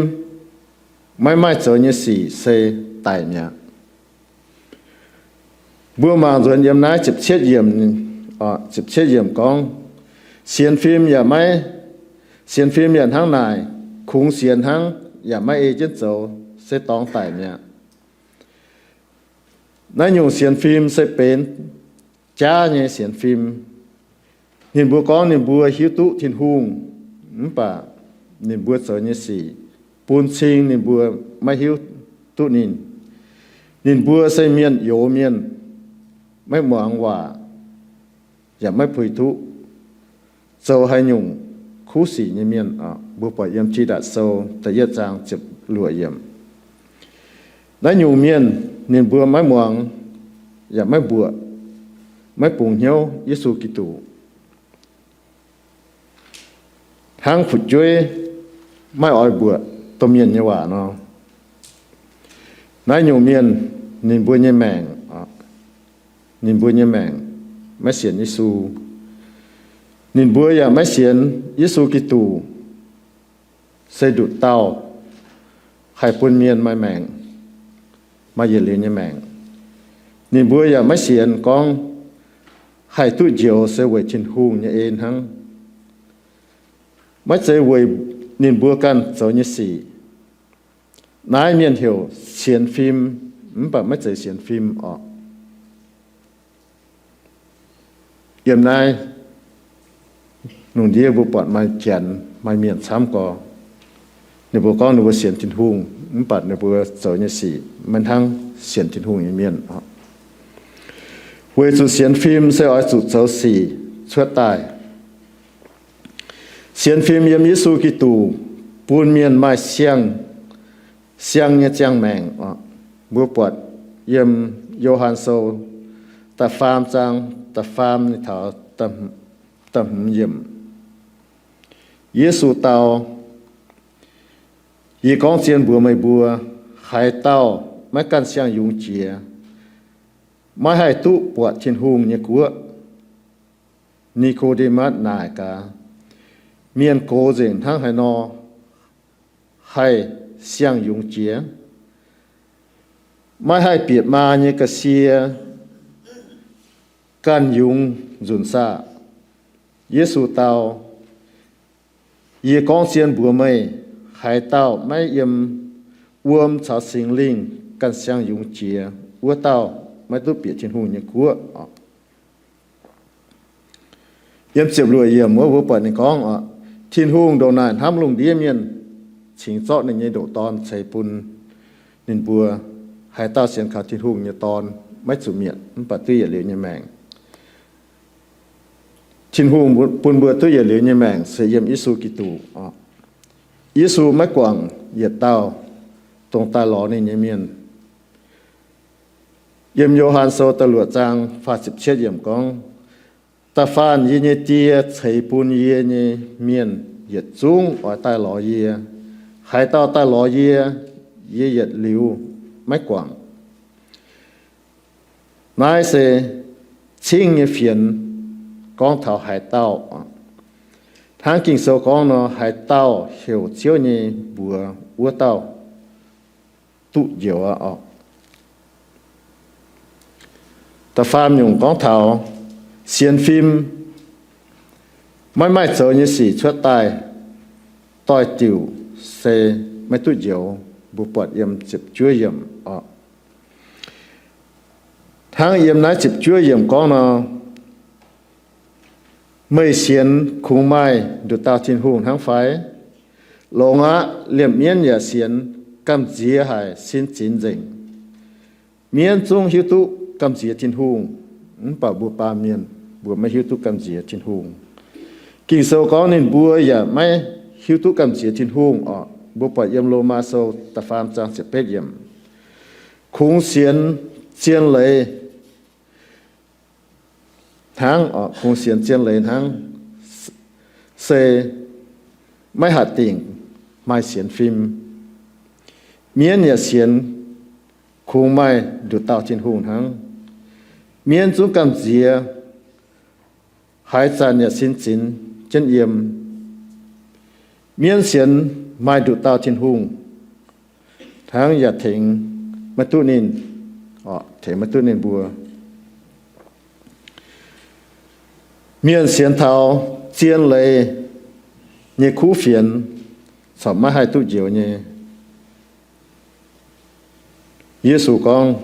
maiv maaih zoux nyei sic se daic mi'aqv. Mbuo mangc nzuonx yiem naaiv ziepc cietv yiemc, ziepc cietv yiemc gorngv, sienx fim yaac maiv, sienx fim yaac hnangv naaic, kungx sienx hnangv yaac maiv ei jienv zoux se dorngx daic mi'aqv. Naaiv nyungc sienx fim se benx jaav nyei sienx fim. Ninh mbuo gorngv ninh mbuo hiuv duqv Tin-Hungh, mv baac ninh mbuo zoux nyei sic bun cing ninh mbuo maiv hiuv duqv ninh. Ninh mbuo se mienh youz mienh, maiv muangx waac, yaac maiv puix duqv, zoux haaix nyungc kuv sic nyei mienh. Mbuo buatc yiem Tidatc Sou da'yietv zaang ziepc luoqc yiemc. Naaiv nyungc mienh ninh mbuo maiv muangx, yaac maiv mbuoqc, maiv bungx hnyouv Yesu Giduc, hnangv fu'jueiv maiv oix mbuoqc domh mienh nyei waac nor. Naaiv nyungc mienh ninh mbuo nyei maengc, ninh mbuo nyei maengc maiv sienx Yesu. Ninh mbuo yaac maiv sienx Yesu Giduc se nduqc dauh haih bun mienh maaih maengc, maaih yietc liuz nyei maengc. Ninh mbuo yaac maiv sienx gorngv haih duqv njoux se weic Tin-Hungh nyei en hnangv. Maiv zeiz weic ninh mbuo ganh zoux nyei sic. Naaiv mienh heuc sienx fim, mv baac maiv zeiz sienx fim oc. Yiem naaiv lungh ndiev mbuo buatc maaih janx maaih mienh camv gorx, ninh mbuo gorngv ninh mbuo sienx Tin-Hungh, mv baac ninh mbuo zoux nyei sic maiv hnangv sienx Tin-Hungh nyei mienh oc. Weic zuqc sienx fim se oix zuqc zoux sic cuotv daaih. Sienx fim yiem Yesu Giduc bun mienh maaih siang, siang nyei ziangh maengc oc. Mbuo buatc yiem Yo^han Sou da'faam zaang da'faam taux da'hmz yiemc. Yesu dau, yie gorngv zien mbuox meih mbuo, haaix dauh maiv ganh siang-yungz jiex, maiv haih duqv buatc Tin-Hungh nyei guoqv. Ni^ko^nde^matv naaic gaax, mienh gox nzengc hnangv haaix nor haih siang-yungz jiex? Maiv haih bieqc maa nyei ga'sie ganh yungz nzunc saah? Yesu dau, yie gorngv zien mbuox meih, haaix dauh maiv yiem wuom caux Singx Lingh ganh siang-yungz jiex, wuov dauh maiv duqv bieqc Tin-Hungh nyei guoqv oc. Yiem ziepc luoqc yiemc wuov mbuo buatc ninh gorngv oc, Tin-Hungh ndongc naaic hnamv lungh ndiev mienh, cingx zorqv ninh nyei ndoqc Dorn ceix bun ninh mbuo. Haaix dauh sienx kaux Tin-Hungh nyei Dorn maiv zuqc mietc, mv baac duqv yietc liuz nyei maengc. Tin-Hungh bun mbuo duqv yietc liuz nyei maengc se yiem Yesu Giduc oc. Yesu maiv guangc yietc dauh dongh daaih lorz ninh nyei mienh. Yiem Yo^han Sou da'luoqc zaang faah ziepc cietv yiemc gorngv, da'faanh yie nyei Die ceix bun yie nyei mienh yietc zungv oix daaih lorz yie. Haaix dauh daaih lorz yie, yie yietc liuz maiv guangc. Naaiv se cingv nyei fienx gorngv taux haaix dauh. Hnangv Ging-Sou gorngv nor, haaix dauh heuc Ziouv nyei mbuox, wuov dauh duqv njoux aqv oc. Da'faam nyungc gorngv taux sienx fim maiv maaih zoux nyei sic cuotv daaih doix-diuc se maiv duqv njoux. Mbuo buatc yiem ziepc juov yiemc oc. Hnangv yiem naaiv ziepc juov yiemc gorngv nor, meih sienx kungx maaih nduqc dauh Tin-Hungh hnangv fai? Longx aqv. Liemh mienv yaac sienx gamh nziex haic, sin zinx nzengc. Mienv zungv hiuv duqv gamh nziex Tin-Hungh, mv baac mbuo baamh mienh mbuo maiv hiuv duqv gamh nziex Tin-Hungh. Ging-Sou gorngv ninh mbuo yaac maiv hiuv duqv gamh nziex Tin-Hungh orqc. Mbuo buatc yiem Lomaa Sou da'faam zaang ziepc betv yiemc. Kungx sienx zien leiz hnangv, kungx sienx zien leiz hnangv, se maiv hatc dingc maaih sienx fim. Mienv yaac sienx kungx maaih nduqc dauh Tin-Hungh hnangv. Mienv zungv gamh nziex, haaix zanc yaac sin zinx jienv yiem. Mienv sienx maaih nduqc dauh Tin-Hungh hnangv, yaac tengx maiv duqv ninh, tengx maiv duqv ninh mbuo. Mienh sienx taux zien leiz nyei kuv fienx corc maiv haih duqv njoux nyei. Yesu gorngv,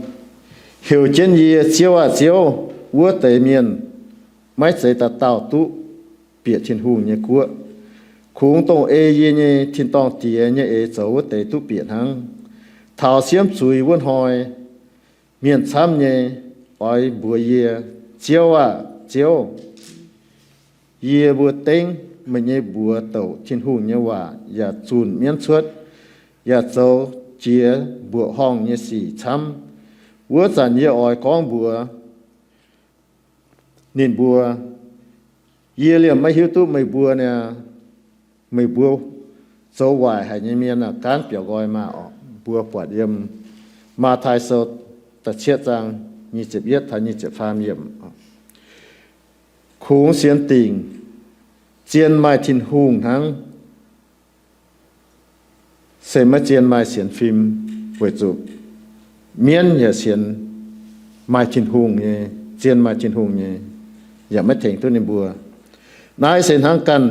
Heuc jienv yie, Ziouv aah! Ziouv, wuov deix mienh maiv zeiz dauh dauh duqv bieqc Tin-Hungh nyei guoqv. Kungx dongh ei yie nyei tin-dorngh Diex nyei eix zoux wuov deix duqv bieqc hnangv. Taux siemv zuiz wuov hnoi, mienh camv nyei oix mbuox yie, Ziouv aah! Ziouv! Yie mbuo dengv meih nyei mbuox douc Tin-Hungh nyei waac yaac zunh mienv cuotv, yaac zoux jiex mbuoqc horngh nyei sic camv. Wuov zanc yie oix gorngv mbuox ninh mbuo, Yie liemh maiv hiuv duqv meih mbuo niaa. Meih mbuo zoux waaic haic nyei mienh aah! Gaanv biaux nqoi maah! Orqc, mbuo buatc yiem Matv^taai Sou da'cietv zaang nyic ziepc yietv taux nyic ziepc faam yiemc. Kungx sienx dingc zien maaih Tin-Hungh hnangv, se maiv zien maaih sienx fim, weic zuqc mienv yaac sienx maaih Tin-Hungh nyei, zien maaih Tin-Hungh nyei, yaac maiv tengx duqv ninh mbuo. Naaiv se hnangv ganh,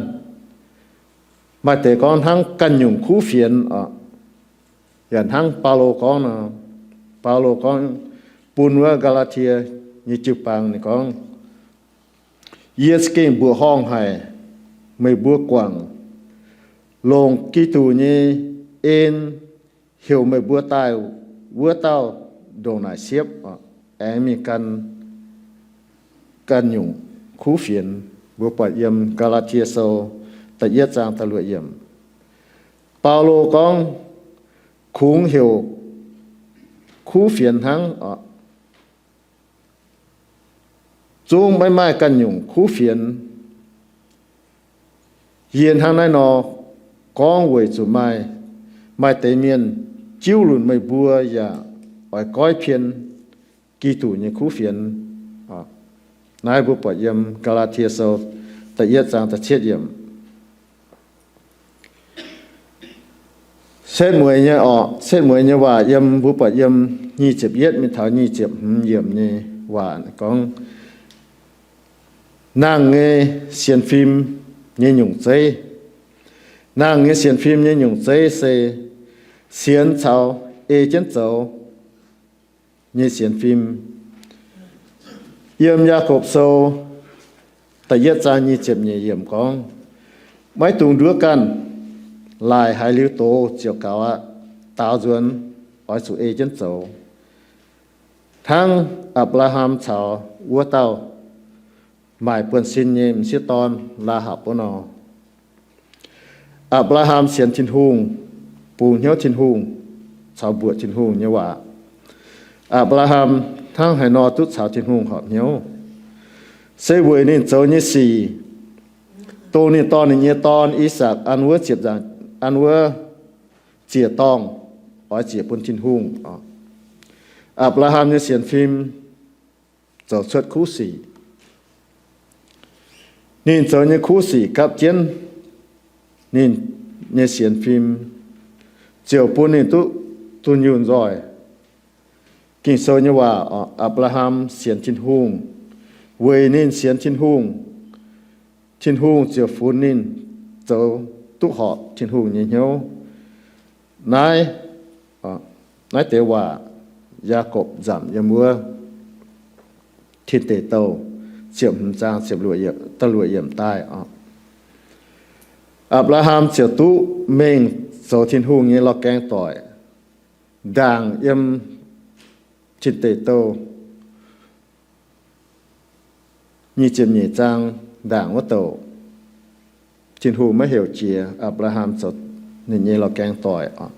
maaih deix gorngv hnangv ganh nyungc kuv fienx orqc. Yaac hnangv Baulo gorngv nor, Baulo gorngv bun wuov Gaa^laa^tie nyei jiu-baang ninh gorngv, Yie za'gengh mbuoqc horngh haic, meih mbuo guangc longc Giduc nyei en heuc meih mbuo daaih wuov dauh ndongc naaic siepv, aengx mingh gan ganh nyungc kuv fienx. Mbuo buatc yiem Gaa^laa^tie Sou da'yietv zaang da'luoqc yiemc. Baulo gorngv, kungx heuc kuv fienx hnangv, zungv maiv maaih ganh nyungc kuv fienx. Yie hnangv naaiv nor gorngv weic zuqc maaih, maaih deix mienh jiuv lunc meih mbuo yaac oix goiv pien Giduc nyei kuv fienx. Naaiv mbuo buatc yiem Gaa^laa^tie Sou da'yietv zaang da'cietv yiemc. Setv mueiz nyei orqc, setv mueiz nyei waac yiem, mbuo buatc yiem nyic ziepc yietv mingh taux nyic ziepc hmz yiemc nyei waac gorngv, nangh nyei sienx fim nyei nyungc zeiv. Nangh nyei sienx fim nyei nyungc zeiv se sienx caux ei jienv zoux nyei sienx fim. Yiem Yaagorpc Sou da'yietv zaang nyic ziepc nyeic yiemc gorngv, maiv dungx nduov ganh, laaic haiz liuz doz ziouc gaux aqv. Daaux nzuonx oix zuqc ei jienv zoux, hnangv Apc^laa^ham caux wuov dauh maaic buonv-sin nyei m'sieqv dorn, Laa^hapc, wuov nor. Apc^laa^ham sienx Tin-Hungh, bungx hnyouv Tin-Hungh caux mbuoqc Tin-Hungh nyei waac. Apc^laa^ham hnangv haaix nor duqv caux Tin-Hungh horpc hnyouv? Se weic ninh zoux nyei sic, dongh ninh dorh ninh nyei dorn, I^sakc, an wuov ziepc nzaangc, an wuov ziec-dorngh oix ziec bun Tin-Hungh. Apc^laa^ham nyei sienx fim zoux cuotv kuv sic. Ninh zoux nyei kuv sic gapv jienv ninh nyei sienx fim, ziouc bun ninh duqv dunh yunh nzoih. Ging-Sou nyei waac, Apc^laa^ham sienx Tin-Hungh. Weic ninh sienx Tin-Hungh, Tin-Hungh ziouc funx ninh zoux duqv horpc Tin-Hungh nyei hnyouv. Naaiv, naaiv deix waac Yaagorpc nzamc yiem wuov Tin Deic Douh ziepc hmz zaang ziepc luoqc yiemc daaih. Apc^laa^ham ziouc duqv mengh zoux Tin-Hungh nyei lorz gaeng doic. ndaangc yiem Tin Deic Douh nyic ziepc nyeic zaang ndaangc wuov douc, Tin-Hungh maiv heuc jiex Apc^laa^ham zoux ninh nyei lorz gaeng doic oc.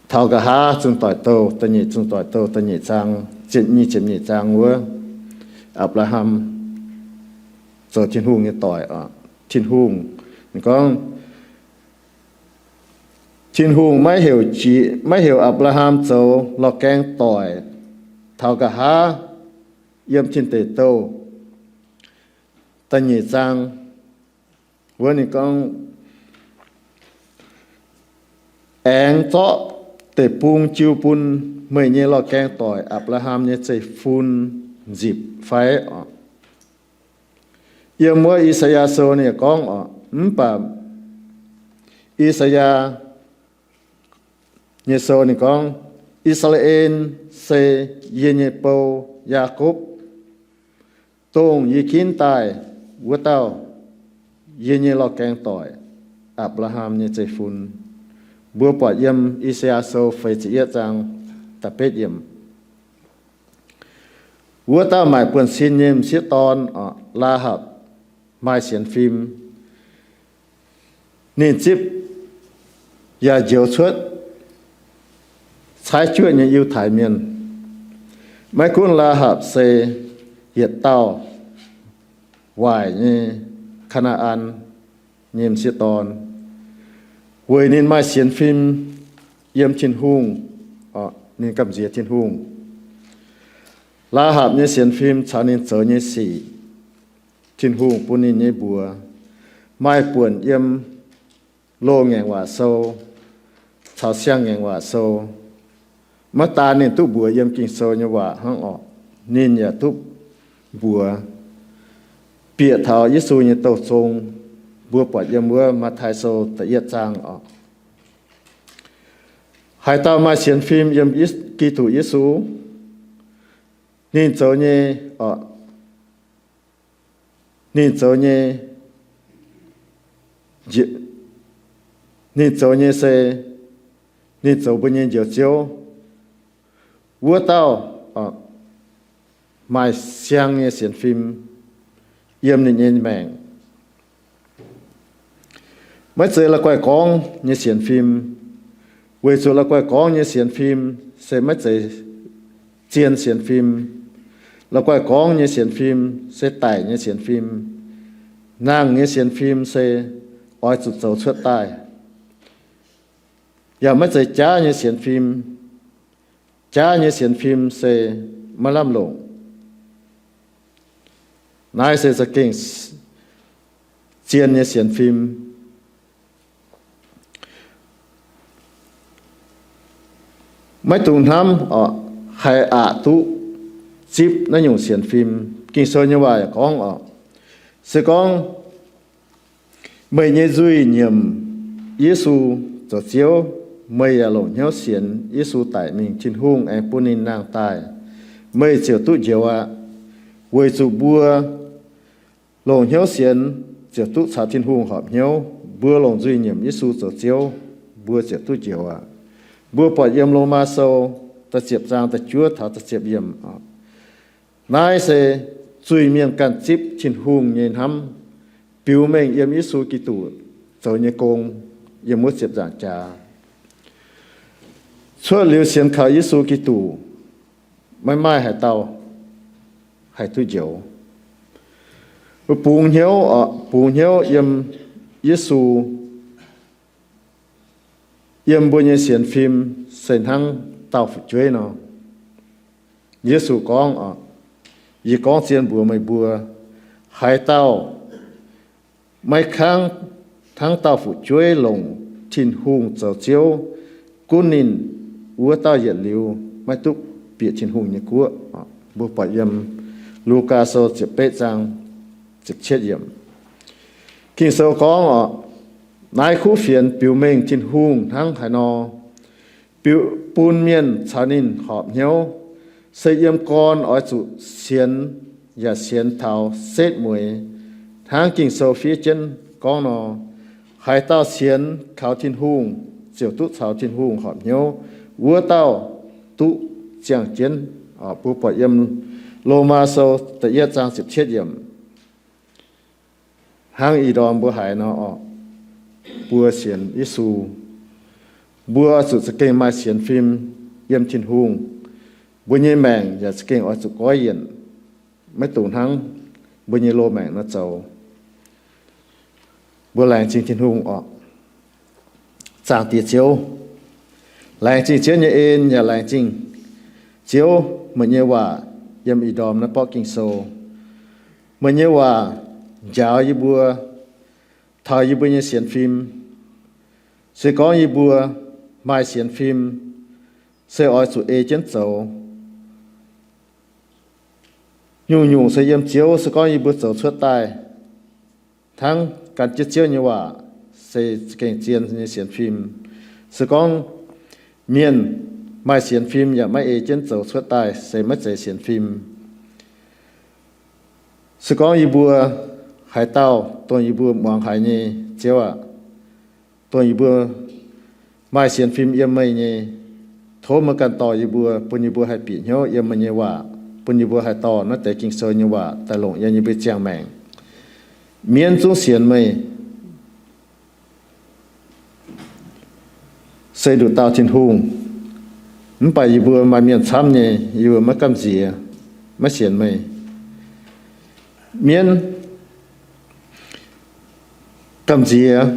Taux nqa'haav Zunc Doic Douh da'nyeic, Zunc Doic Douh da'nyeic zaang, nyic ziepc nyeic zaang wuov, Apc^laa^ham zoux Tin-Hungh nyei doic oc. Tin-Hungh, ninh gorngv, Tin-Hungh maiv heuc jiex, maiv heuc Apc^laa^ham zoux lorz gaeng doic taux nqa'haav yiem Tin Deic Douh da'nyeic zaang wuov ninh gorngv, Aengx zorqv deic-bung jiu bun meih nyei lorz gaeng doic Apc^laa^ham nyei zeiv-fun nzipc fai oc. Yiem wuov I^saa^yaa Sou ninh yaac gorngv oc, mv baac I^saa^yaa nyei sou ninh gorngv, I^saa^laa^en se yie nyei bou, Yaakopv, dongh yie ginv daaih wuov dauh, yie nyei lorz gaeng doic, Apc^laa^ham nyei zeiv-fun. Mbuo buatc yiem I^saa^yaa Sou feix ziepc yietv zaang da'betv yiemc. Wuov dauh maaic buonv-sin nyei m'sieqv dorn, Laahapc, maaih sienx fim. Ninh zipv yaac njoux cuotv caaiv juoqv nyei Yiutai Mienh. Maiv gunv Laahapc se yietc dauh waaic nyei Kaa^naa^an nyei m'sieqv dorn, weic ninh maaih sienx fim yiem Tin-Hungh, ninh gamh nziex Tin-Hungh. Laahapc nyei sienx fim caux ninh zoux nyei sic, Tin-Hungh bun ninh nyei mbuox maaih buonc yiem Loz-Ngaengc Waac Sou caux Siang-Ngaengc Waac Sou. Maiv daan ninh duqv mbuox yiem Ging-Sou nyei waac hnangv orqc, ninh yaac duqv mbuox bieqc taux Yesu nyei douh zong. Mbuo buatc yiem wuov Matv^tai Sou da'yietv zaang orqc. Haaix dauh maaih sienx fim yiem Giduc Yesu, ninh zoux nyei, ninh zoux nyei, ninh zoux nyei se, ninh zoux mbuo nyei Njoux Ziouv. Wuov dauh maaih siang nyei sienx fim yiem ninh nyei maengc. Maiv zeiz la'guaih gorngv nyei sienx fim, weic zuqc la'guaih gorngv nyei sienx fim se maiv zeiz zien sienx fim. La'guaih gorngv nyei sienx fim se daic nyei sienx fim. Nangh nyei sienx fim se oix zuqc zoux cuotv daaih, yaac maiv zeiz jaav nyei sienx fim. Jaav nyei sienx fim se maiv lamh longc. Naaiv se za'gengh zien nyei sienx fim. Maiv dungx hnamv haih aqc duqv zipv naaiv nyungc sienx fim. Ging-Sou nyei waac yaac gorngv oc, se gorngv meih nyei nzuih nyiemc Yesu zoux Ziouv, meih yaac longc hnyouv sienx Yesu daic mingh Tin-Hungh aengx bun ninh nangh daaih, meih ziouc duqv njoux aqv. Weic zuqc mbuo longc hnyouv sienx ziouc duqv caux Tin-Hungh horpc hnyouv. Mbuo longc nzuih nyiemc Yesu zoux Ziouv, mbuo ziouc duqv njoux aqv. Mbuo buatc yiem Lomaa Sou da'ziepc zaang da'juov taux da'ziepc yiemc. Naaiv se zuiz-mienh ganh zipv Tin-Hungh nyei hnamv biux mengh yiem Yesu Giduc zoux nyei gong, yiem wuov ziepc nzaangc jaax. Cuotv liuz sienx kaux Yesu Giduc, maiv maaih haaix dauh haih duqv njoux. Bungx hnyouv, bungx hnyouv yiem Yesu, yiem mbuo nyei sienx fim se hnangv dauh fu'jueiv nor. Yesu gorngv, yie gorngv zien mbuox meih mbuo, haaix dauh maiv kangv hnangv dauh fu'jueiv longc Tin-Hungh zoux Ziouv, gunv ninh wuov dauh yietc liuz maiv duqv bieqc Tin-Hungh nyei guoqv. Mbuo buatc yiem Lugaa Sou ziepc betv zaang ziepc cietv yiemc. Ging-Sou gorngv oc, naaiv kuv fienx biux mengh Tin-Hungh hnangv haaix nor, biux bun mienh caux ninh horpc hnyouv, se yiem gorn oix zuqc sienx yaac sienx taux setv mueiz, hnangv Ging-Sou fiev jienv gorngv nor, haaix dauh sienx kaux Tin-Hungh ziouc duqv caux Tin-Hungh horpc hnyouv. Wuov dauh duqv ziangh jienv. Mbuo buatc yiem Lomaa Sou da'yietv zaang ziepc cietv yiemc, hnangv ih ndorm mbuo haiz nor, mbuo sienx Yesu, mbuo oix zuqc za'gengh maaih sienx fim yiem Tin-Hungh. Mbuo nyei maengc yaac za'gengh oix zuqc goiv yienc, maiv dungx hnangv mbuo nyei loz-maengc nor zoux. Mbuo laengz zingh Tin-Hungh oc. Zaangc Diex Ziouv, laengz zingh Ziouv nyei en yaac laengz zingh Ziouv meih nyei waac yiem ih ndorm naaiv borqv Ging-Sou. Meih nyei waac njaaux yie mbuo, taux yie mbuo nyei sienx fim. Se gorngv yie mbuo maaih sienx fim, se oix zuqc ei jienv zoux. Nyungc-nyungc se yiem Ziouv, se gorngv yie mbuo zoux cuotv daaih hnangv gan jienv Ziouv nyei waac, se za'gengh zien nyei sienx fim. Se gorngv mienh maaih sienx fim yaac maiv ei jienv zoux cuotv daaih, se maiv zeiz sienx fim. Se gorngv yie mbuo haaix dauh dongh yie mbuo muangx haiz nyei, Ziouv aac, dongh yie mbuo maaih sienx fim yiem meih nyei, tov meih ganh dorh yie mbuo, bun yie mbuo haih bieqc hnyouv yiem meih nyei waac, bun yie mbuo haih dorh naaiv deix Ging-Sou nyei waac daaih longc yiem yie mbuo ziangh maengc. Mienv zungv sienx meih se nduqc dauh Tin-Hungh, mv baac yie mbuo maaih mienh camv nyei, yie mbuo maiv gamh nziex, maiv sienx meih. Mienv gamh nziex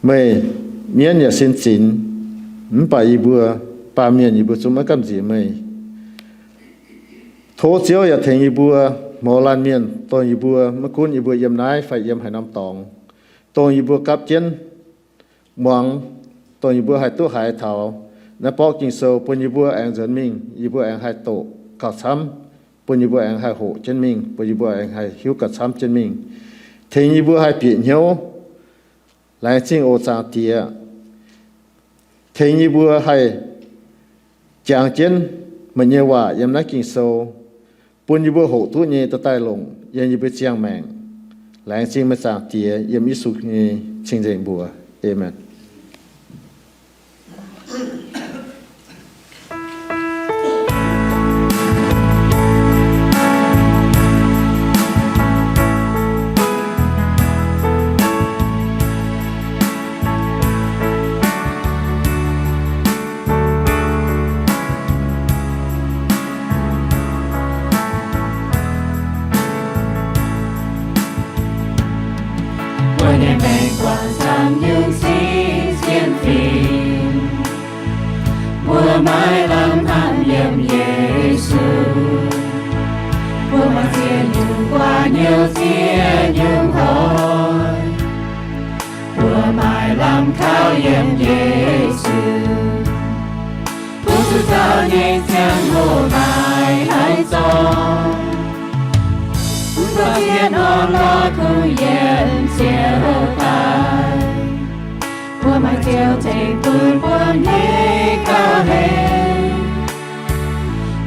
meih, mienv yaac sin zinx, mv baac yie mbuo baamh mienh yie mbuo zungv maiv gamh nziex meih. Tov Ziouv yaac tengx yie mbuo mouz laanh mienh, dongh yie mbuo maiv gunv yie mbuo yiem naaiv fai yiem haaix norm dorngx, dongh yie mbuo gapv jienv muangx, dongh yie mbuo haih duqv haiz taux naaiv borqv Ging-Sou, bun yie mbuo aengx nzuonx mingh, yie mbuo aengx haih doqc gauh camv, bun yie mbuo aengx haih hoqc jienv mingh, bun yie mbuo aengx haih hiuv gauh camv jienv mingh. Tengx yie mbuo haih bieqc hnyouv. Laengz zingh oc Zaangc Diex. Tengx yie mbuo haih jangx jienv meih nyei waac yiem naaiv Ging-Sou, bun yie mbuo hoqc duqv nyei dorh daaih longc yiem yie mbuo ziangh maengc. Laengz zingh meih Zaangc Diex, yiem Yesu nyei cing-nzengc mbuox. Aamen. Mbuo nyei maengc buangh camv nyungc sienx fim, mbuo maiv lamh hnamv yiem Yesu. Mbuo maaih ziex nyungc guaax nyouz ziex nyungc hoic, mbuo maiv lamh kaux yiem Yesu. Bun zuqc zaux nyei ziangh hoc naaiv haaix zorngh, mv baac ziex norm lorz kungx yiem Ziouv daaih. Mbuo maaih Ziouv tengx bun mbuo hneiv gauh hengx,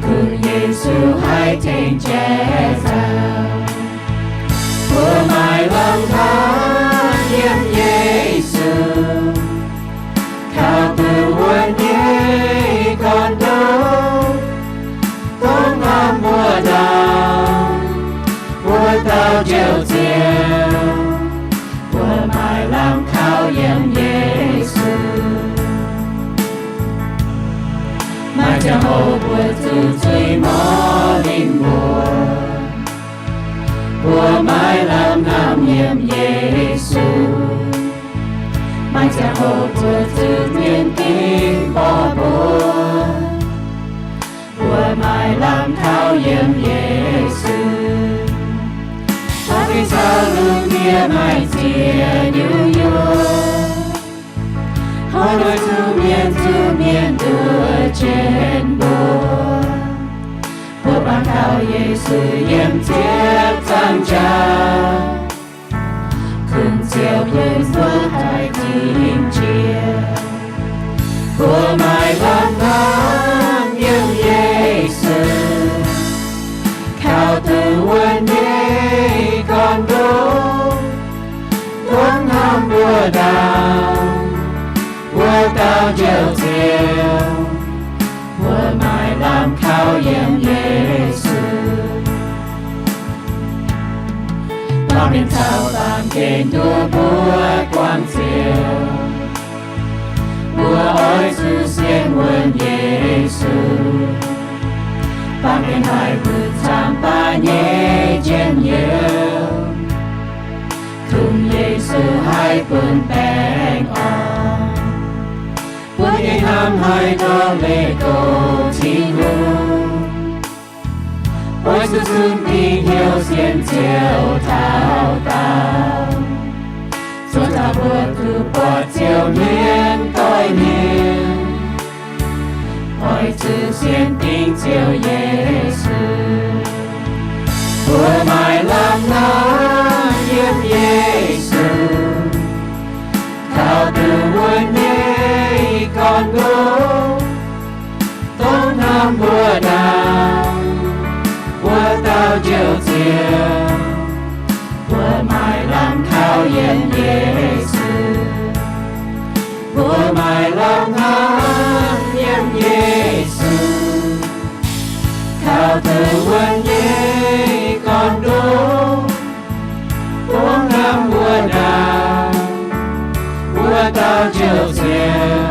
kungx Yesu haih tengx jai zaux. Mbuo maiv lamh hnamv yiem Yesu, kaux duqv wuonv nyei gorn-ndoqv, dongh hnamv mbuo ndaangc, mbuo dauh Njoux Ziouv. Mbuo maiv lamh kaux yiem Yesu. Maaih ziangh hoc mbuo zuqc zuiz mouz ninh mbuo, mbuo maiv lamh hnamv yiem Yesu. Maaih ziangh hoc mbuo zuqc mienh gengh borqv mbuo, mbuo maiv lamh kaux yiem Yesu. Mbuo fih caux lungh ndiev maaih ziex nyungc yuoqc, hnangv nor zuqc mienh zuqc mienh nduov jienv mbuo. Mbuo bangc taux Yesu yiem ziepc nzaangc jaax, kungx Ziouv bun mbuo haih cingx jiex. Mbuo maiv lamh hnamv yiem Yesu, kaux duqv wuonv nyei gorn-ndoqv, dongh hnamv mbuo ndaangc, wuov dauh Njoux Ziouv. Mbuo Mienh caux baamh gen nduov mbuo guangc ziouc, mbuo oix zuqc sienx wuonv Yesu. Baamh gen haiz mbuo camv baac nyei njien-youh, kungx Yesu haih bun baengh orn. Mbuo nyei hnamv haih ndortv leih doqc Tin-Hungh. Oix zuqc zunh dingc hnyouv sienx Ziouv taux daauh, zuov taux mbuo duqv buatc Ziouv mienv doic mienh. Oix zuqc sienx dingc Ziouv Yesu. Mbuo maaih lamh hnamv yiem Yesu, kaux duqv wuonv nyei gorn-ndoqv. Dongh hnamv mbuo ndaangc, wuov dauh Njoux Ziouv. Mbuo maaih lamh kaux yiem Yesu. Mbuo maaih lamh hnamv yiem Yesu, kaux duqv wuonv nyei gorn-ndoqv. Dongh hnamv mbuo ndaangc, wuov dauh Njoux Ziouv.